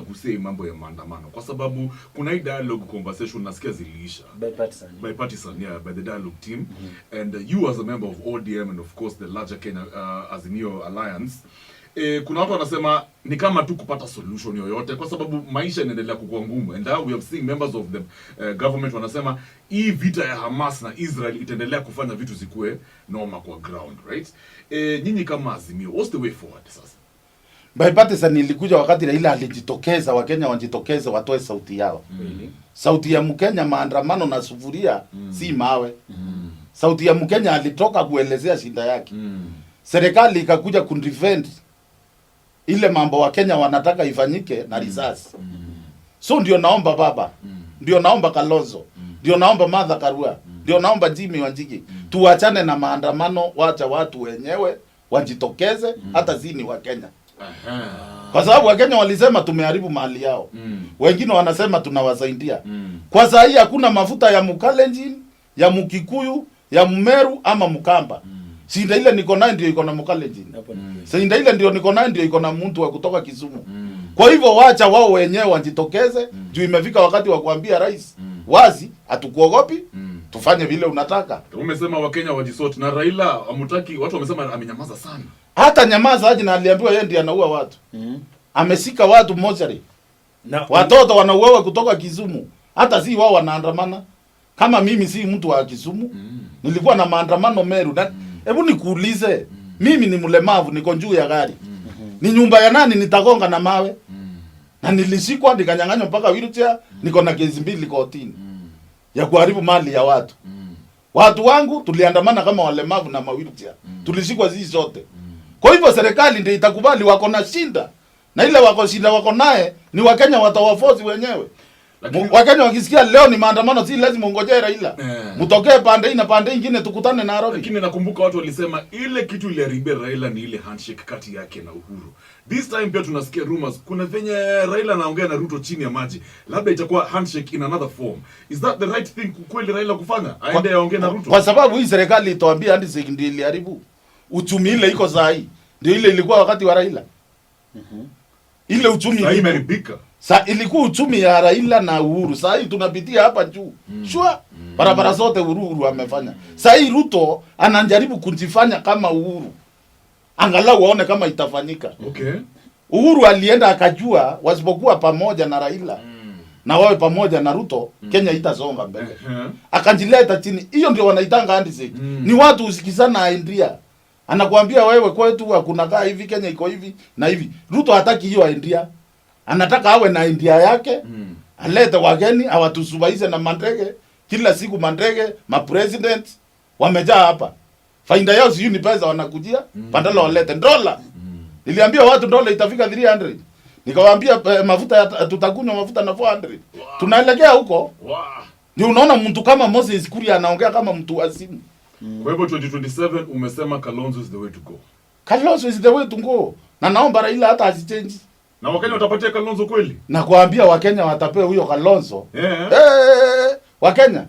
Gusia mambo ya maandamano kwa sababu kuna hii dialogue conversation nasikia ziliisha. Bipartisan. Bipartisan, yeah, by the dialogue team. And you as a member of ODM and of course the larger Kenya Azimio Alliance, kuna watu wanasema ni kama tu kupata solution yoyote kwa sababu maisha inaendelea kukua ngumu, and now we have seen members of the government wanasema hii vita ya Hamas na Israel itaendelea kufanya vitu zikuwe noma kwa ground, right? Nyinyi kama Azimio, what's the way forward sasa? Bipartisan ilikuja wakati Raila alijitokeza, Wakenya wajitokeze watoe sauti yao. Kweli. Sauti ya Mkenya, maandamano na sufuria si mawe. Sauti ya Mkenya alitoka kuelezea shida yake. Serikali ikakuja kudefend ile mambo Wakenya wanataka ifanyike na risasi. So ndio naomba baba, ndio naomba Kalonzo, ndio naomba Martha Karua, ndio naomba Jimmy Wanjigi, tuachane na maandamano, wacha watu wenyewe wajitokeze, hata si ni Wakenya, kwa sababu Wakenya walisema tumeharibu mali yao. Wengine wanasema tunawasaidia. Kwa saa hii hakuna mafuta ya Mkalenjin, ya Mkikuyu, ya Mmeru ama Mkamba. Shinda ile niko nayo ndio iko na Mkalenjin. Hapo ni kweli. Shinda ile ndio niko nayo ndio iko na mtu wa kutoka Kisumu. Kwa hivyo wacha wao wenyewe wajitokeze juu imefika wakati wa kuambia rais wazi, hatukuogopi, tufanye vile unataka. Umesema Wakenya wajisort na Raila amutaki, watu wamesema amenyamaza sana. Hata nyamaza aje na aliambiwa yeye ndiye anaua watu. Amesika watu mochari. Na Watoto wanauawa kutoka Kisumu. Hata si wao wanaandamana. Kama mimi si mtu wa Kisumu, nilikuwa na maandamano Meru. Na hebu nikuulize, mimi ni mlemavu, niko juu ya gari. Ni nyumba ya nani nitagonga na mawe? Na nilishikwa nikanyang'anywa mpaka wheelchair, niko na kesi mbili kotini ya kuharibu mali ya watu. Watu wangu tuliandamana kama walemavu na mawheelchair. Tulishikwa sisi zote. Kwa hivyo serikali ndio itakubali wako na shinda. Na ile wako shinda wako naye ni Wakenya watawaforce wenyewe. Wakenya wakisikia leo ni maandamano, si lazima ungojee Raila. Mtokee pande hii na pande ingine tukutane Nairobi. Lakini nakumbuka watu walisema ile kitu iliharibia Raila ni ile handshake kati yake na Uhuru. This time pia tunasikia rumors kuna venye Raila anaongea na Ruto chini ya maji, labda itakuwa handshake in another form. Is that the right thing kweli Raila kufanya? Aende aongee na Ruto? Kwa sababu hii serikali itawaambia handshake ndio iliharibu uchumi ile iko saa hii. Ndio ile ilikuwa wakati wa Raila. Ile uchumi Sasa imeharibika. Sa ilikuwa uchumi ya Raila na Uhuru. Saa hii tunapitia hapa juu. Sure. Barabara zote Uhuru amefanya. Saa hii Ruto anajaribu kujifanya kama Uhuru. Angalau waone kama itafanyika. Uhuru alienda akajua wasipokuwa pamoja na Raila na wawe pamoja na Ruto, Kenya itasonga mbele. Akajileta chini. Hiyo ndio wanaitanga handshake. Ni watu usikizana idea. Anakuambia wewe kwetu hakuna kaa hivi, Kenya iko hivi na hivi. Ruto hataki hiyo idea. Anataka awe na idea yake. Alete wageni awatusubaize na mandege kila siku, mandege ma president wamejaa hapa. Faida yao sijui ni pesa wanakujia, badala walete dola. Niliambia watu dola itafika 300. Nikawaambia mafuta tutakunywa mafuta na 400. Tunaelekea huko. Ndio unaona mtu kama Moses Kuria anaongea kama mtu wazimu. Kwa hivyo 2027 umesema Kalonzo is the way to go. Kalonzo is the way to go. Na naomba Raila hata asichange. Na Wakenya watapatia Kalonzo kweli? Na kuambia Wakenya watapea huyo Kalonzo. Wakenya.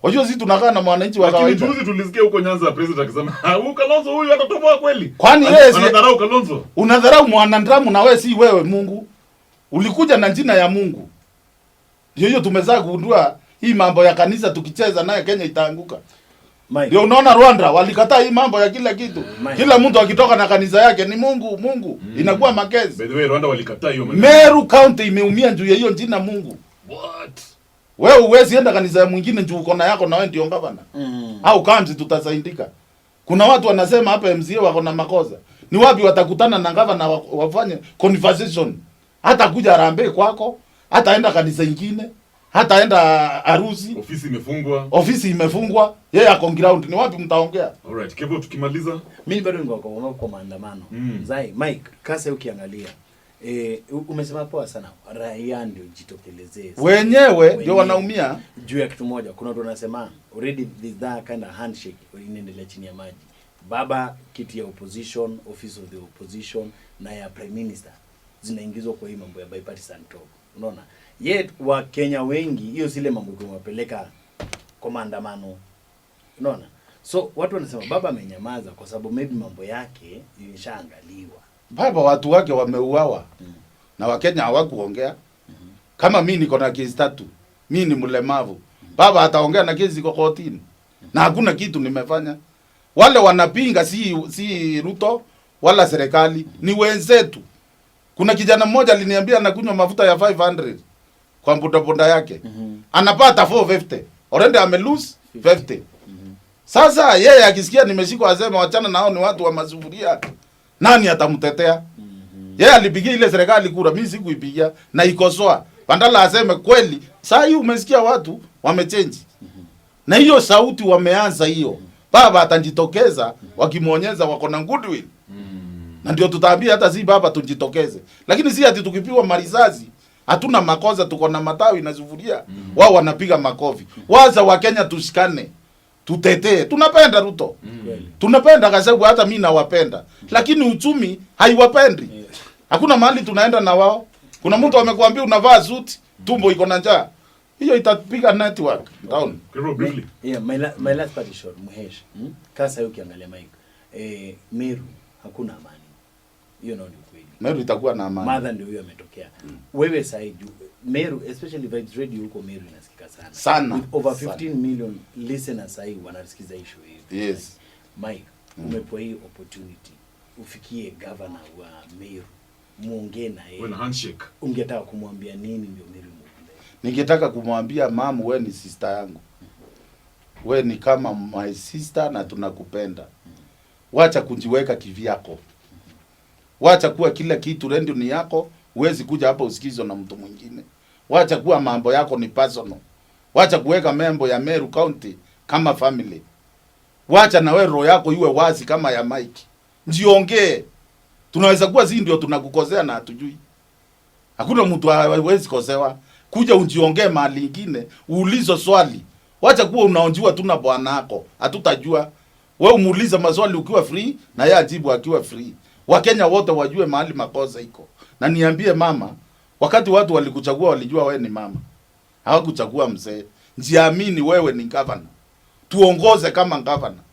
Wajua sisi tunakaa na mwananchi wa Lakini kawaida. juzi tulisikia huko Nyanza president akisema, "Ah, huyu Kalonzo huyu atatoboa kweli." Kwani yeye Anadharau Kalonzo. Unadharau mwanadamu na wewe si wewe Mungu. Ulikuja na jina ya Mungu. Ndio hiyo tumezaa kugundua hii mambo ya kanisa tukicheza naye Kenya itaanguka. Mike. Ndio unaona Rwanda walikataa hii mambo ya kila kitu. Mike. Kila mtu akitoka na kanisa yake ni Mungu, Mungu. Inakuwa makezi. By the way, Rwanda walikataa hiyo maneno. Meru County imeumia juu ya hiyo jina Mungu. What? Wewe huwezi enda kanisa ya mwingine juu uko na yako na wewe ndio gavana. Au kamzi tutasaidika. Kuna watu wanasema hapa MCA wako na makosa. Ni wapi watakutana na gavana wafanye conversation? Hata kuja harambee kwako, hata enda kanisa ingine, hata enda harusi, Ofisi imefungwa. Ofisi imefungwa, yeye ako ground. Ni wapi mtaongea? Alright, Kevo, tukimaliza. Mimi bado niko kwa maandamano. Zai, Mike, kasa ukiangalia umesema poa sana, raia ndio jitokelezee. Wenyewe ndio Wenyewe. wanaumia. Juu ya kitu moja, kuna watu wanasema already there's that kind of handshake inaendelea chini ya maji. Baba, kiti ya opposition, office of the opposition na ya prime minister zinaingizwa kwa hii mambo ya bipartisan talk. Unaona? Yet Wakenya wengi hiyo sile mambo kumewapeleka kwa maandamano. Unaona? So watu wanasema baba amenyamaza kwa sababu maybe mambo yake imeshaangaliwa. Baba watu wake wameuawa. Na Wakenya hawakuongea. Kama mi niko na kesi tatu, mi ni mlemavu, baba ataongea na kesi iko kotini, na hakuna kitu nimefanya. Wale wanapinga si Ruto wala serikali, ni wenzetu. Kuna kijana mmoja aliniambia anakunywa mafuta ya 500 kwa bodaboda yake, anapata 450, already ame lose 50. Sasa yeye akisikia nimeshikwa asema wachana nao, ni watu wa masufuria. Nani atamtetea? Yeye alipigia ile serikali kura, mimi sikuipigia na ikosoa. Bandala aseme kweli, saa hii umesikia watu wamechange. Na hiyo sauti wameanza hiyo. Baba atajitokeza wakimwonyeza wako na goodwill. Na ndio tutaambia hata si baba tujitokeze. Lakini si ati tukipigwa marisasi hatuna makosa, tuko na matawi na sufuria. Wao wanapiga makofi. Waza wa Kenya tushikane. Tutetee. Tunapenda Ruto. Kweli. Tunapenda Gachagua, hata mimi nawapenda. Lakini uchumi haiwapendi. Hakuna mahali tunaenda na wao. Kuna mtu amekuambia unavaa suti, tumbo iko na njaa. Hiyo itapiga network down. Kero, briefly. Yeah, my last part is short. Muhesh. Kasa hiyo ukiangalia Mike. Meru hakuna amani. Hiyo nao ni ukweli. Meru itakuwa na amani. Mother ndio huyo ametokea. Wewe sasa juu Meru, especially Vibes Radio huko Meru inasikika sana. Sana. With over Sana. 15 million listeners sasa hivi wanasikiza hii show hii. Yes. Mike, umepewa hii opportunity ufikie governor wa Meru, muongee na yeye. When a handshake. Ungetaka kumwambia nini ndio Meru muombe? Ningetaka kumwambia mamu, we ni sister yangu, we ni kama my sister na tunakupenda. Wacha kujiweka kivyako, wacha kuwa kila kitu redio ni yako, huwezi kuja hapa usikizwe na mtu mwingine. Wacha kuwa mambo yako ni personal, wacha kuweka membo ya Meru County kama family. Wacha na we roho yako iwe wazi kama ya Mike, njiongee. Tunaweza kuwa si ndio tunakukosea na hatujui. Hakuna mtu hawezi kosewa. Kuja ujiongee mahali ingine, uulizwe swali. Wacha kuwa unaonjiwa tu na bwana yako, hatutajua. Wewe umuulize maswali ukiwa free na yeye ajibu akiwa free. Wakenya wote wajue mahali makosa iko. Na niambie mama, wakati watu walikuchagua walijua wewe ni mama. Hawakuchagua mzee. Jiamini wewe ni governor. Tuongoze kama governor.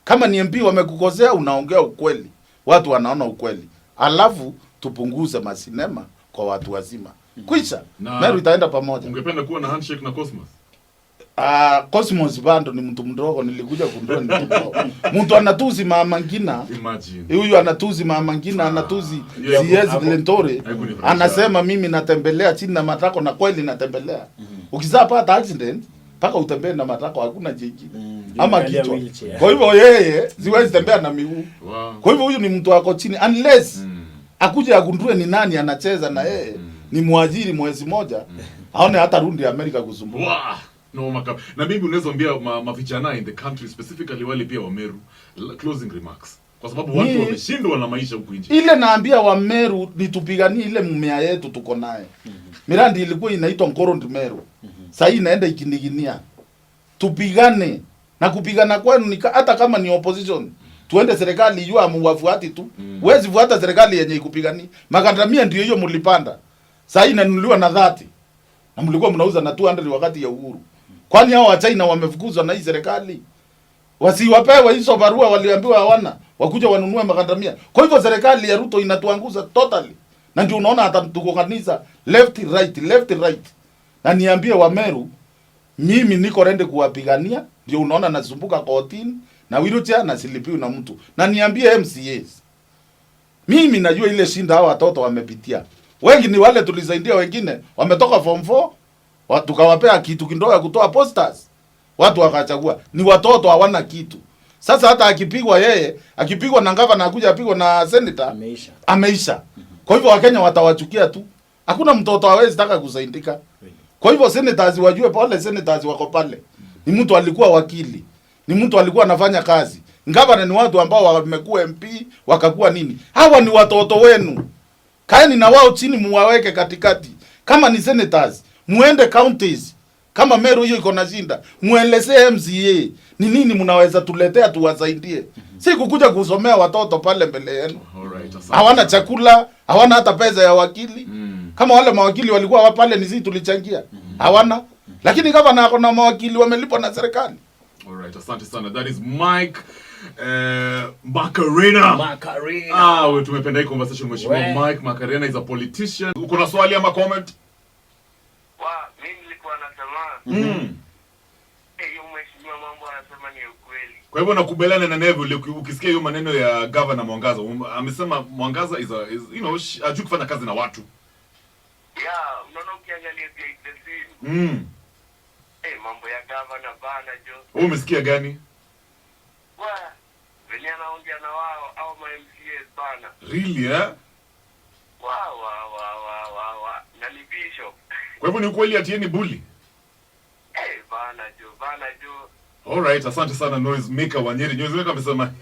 Kama ni MP wamekukosea, unaongea ukweli. Watu wanaona ukweli. Alafu tupunguze masinema kwa watu wazima. Kwisha. Na- Meru itaenda pamoja. Ungependa kuwa na handshake na Cosmos? Ah, Cosmos bado ni mtu mdogo, nilikuja kundua ni mtu mdogo. Mtu anatuzi mama Ngina. Imagine. Huyu anatuzi mama Ngina, anatuzi Yeah, CS hapo- Lentore. Haikunifurahisha. Anasema mimi natembelea chini na matako na kweli natembelea. Ukizaa pata accident mpaka utembee na matako, hakuna jingine. Ama Unaangalia kichwa. wheelchair. Kwa hivyo yeye siwezi tembea na miguu. Wow. Kwa hivyo huyu ni mtu ako chini unless akuje agundue ni nani anacheza na yeye, ni mwajiri mwezi moja, aone hata rundi ya Amerika kusumbua. Wow. No, maka. Na maybe unaweza ambia mavijana in the country, specifically wale pia wa Meru, closing remarks. Kwa sababu watu wameshindwa na maisha huku nje. Ile naambia wa Meru ni tupiganie ile mmea yetu tuko naye. Mirandi ilikuwa inaitwa Nkorondi Meru. Sasa hii inaenda ikiniginia. Tupigane na kupigana kwenu ni hata kama ni opposition. Tuende serikali ijua amuwafuati tu. Huwezi fuata serikali yenye ikupigani. Makandamia ndio hiyo mlipanda. Sasa hii inanunuliwa na 30. Na mlikuwa mnauza na 200 wakati ya uhuru. Kwani hao wa China wamefukuzwa na hii serikali? Wasiwapewe hizo barua waliambiwa hawana, wakuja wanunue makandamia. Kwa hivyo serikali ya Ruto inatuanguza totally. Na ndio unaona hata tuko kanisa left right left right. Na niambie wa Meru, mimi niko rende kuwapigania, ndio unaona nasumbuka kotini na wheelchair na silipiwi na mtu. Na niambie MCAs, mimi najua ile shinda hao watoto wamepitia. Wengi ni wale tulisaidia, wengine wametoka form 4 tukawapea kitu kidogo ya kutoa posters, watu wakachagua. Ni watoto hawana kitu. Sasa hata akipigwa yeye, akipigwa na gavana, akuja apigwa na senator, Ameisha. ameisha. Kwa hivyo Wakenya watawachukia tu. Hakuna mtoto hawezi taka kusaidika. Kwa hivyo senators wajue pale, senators wako pale. Ni mtu alikuwa wakili, ni mtu alikuwa anafanya kazi. Gavana ni watu ambao wamekuwa MP wakakuwa nini. Hawa ni watoto wenu. Kaeni na wao chini, muwaweke katikati. Kama ni senators, muende counties. Kama Meru hiyo iko na shinda, muelezee MCA ni nini mnaweza tuletea tuwasaidie. Si kukuja kusomea watoto pale mbele yenu. Alright, asante. Hawana chakula, hawana hata pesa ya wakili. Kama wale mawakili walikuwa wa pale ni sisi tulichangia. Hawana. Lakini gavana ako na mawakili wamelipwa na serikali. Alright, asante sana. That is Mike Macarena. Macarena. Ah, we tumependa hii conversation, mheshimiwa We. Mike Macarena is a politician. Uko na swali ama comment? Wa, mi nilikuwa nasema hiyo mheshimiwa mambo anasema ni ukweli. Kwa hivyo nakubaliana na Neville, ukisikia hiyo maneno ya Governor Mwangaza, amesema Mwangaza is a is, hajui kufanya kazi na watu. Ya, unaona ukiangalia behind the scene, mambo ya gavana bana jo. Wewe umesikia gani? Wa, venye anaongea na wao au ma MCAs bana. Really, eh? Wa wa wa wa wa wa. Na ni bishop. Kwa hivyo ni ukweli ati yeye ni bully. Bana jo, bana jo. Alright, asante sana Noise Maker wa Nyeri. Noise Maker amesema,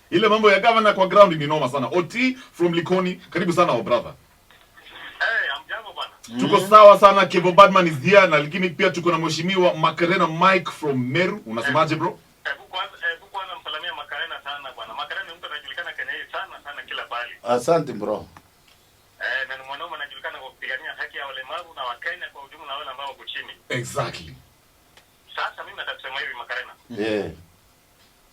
ile mambo ya governor kwa ground ni noma sana. OT from Likoni, karibu sana our brother. Amjambo bwana. Tuko sawa sana, Kevo Badman is here na lakini pia tuko na mheshimiwa Makarena Mike from Meru. Unasemaje, bro? Hebu kwanza msalamia Makarena sana bwana. Makarena ni mtu anajulikana Kenya hii sana sana kila pahali. Asante, bro. Na ni mwanaume anajulikana kwa kupigania haki ya walemavu na Wakenya kwa ujumla na wale ambao wako chini. Sasa mimi nataka kusema hivi, Makarena.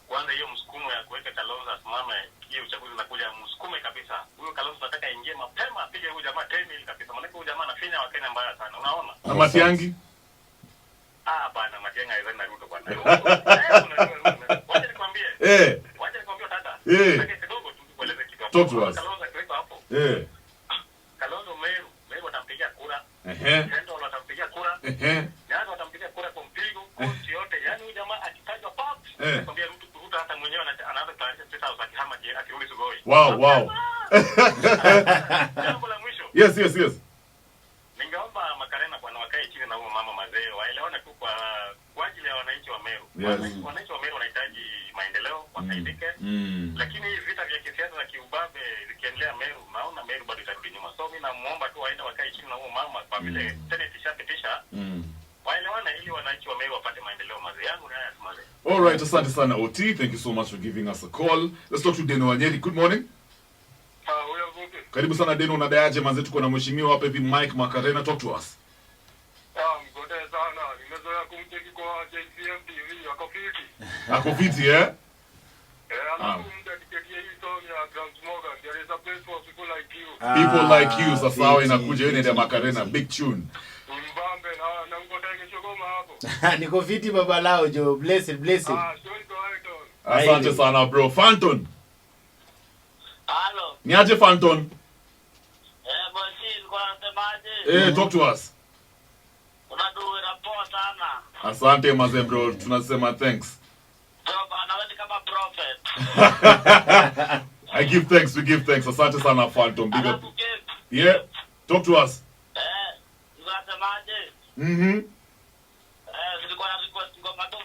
Kwanza hiyo msukumo ya kuweka Kalonzo asimame hiyo uchaguzi unakuja, msukume kabisa. Huyo Kalonzo nataka aingie mapema apige huyu jamaa 10 kabisa. Maana huyu jamaa anafinya Wakenya mbaya sana. Unaona? Na Matiang'i? Ah bana, Matiang'i haiwezi na Ruto bwana. Wacha nikwambie. Wacha nikwambie, tata. Nataka kidogo tu nikueleze kitu hapo. Talk to us. Kalonzo akiwekwa hapo. Kalonzo Meru, Meru watampigia kura. Central watampigia kura. Nyanza watampigia kura kwa mpigo, coast yote. Yaani huyu jamaa akitajwa pap, nakwambia Ruto hata mwenyewe anaanza kutayarisha pesa akihama akirudi Sugoi. Wow. Jambo la mwisho. Yes. Ningeomba Makarena bwana wakae chini na huyo mama mazee, waelewane tu kwa ajili ya wananchi wa Meru. Wananchi wa Meru wanahitaji maendeleo, wasaidike. Lakini hivi vita vya kisiasa na kiubabe vikiendelea Meru, naona Meru bado itarudi nyuma. So mimi namuomba tu waende wakae chini na huyo mama kwa vile Senate ishapitisha. Waelewane ili wananchi wa Meru wapate maendeleo mazee. Yangu ni haya tu mazee. All right, asante sana OT. Thank you so much for giving us a call. Let's talk to Deno Wanyeri. Good morning. Ah, huyo vipi? Karibu sana Deno, unadayaje manze? Tuko na mheshimiwa hapa hivi Mike Makarena. Talk to us. Ah, mgode sana. Nimezoea kumcheki kwa JCM TV, ako fiti. Ako fiti, eh? Alafu mdedicate hii song ya Grant Morgan. There is a place for people like you. People like you, sasa sawa Fiti, inakuja hiyo inaenda fiti, Makarena, fiti. big tune. Mbambe na mgode kesho hapo. Niko fiti baba lao jo. Blessed, blessed. Ah, story kwa Iton. Asante sana, bro. Phanton. Halo, Niaje, Phanton? Bosi, nilikuwa nasemaje? Talk to us. Unaduwira poa sana. Asante maze bro, tunasema thanks. Jo bana, wewe ni kama prophet. I give thanks, we give thanks. Asante sana, Phantom. Big up. Alafu Cape, Yeah. Talk to us. Nilikuwa nasemaje?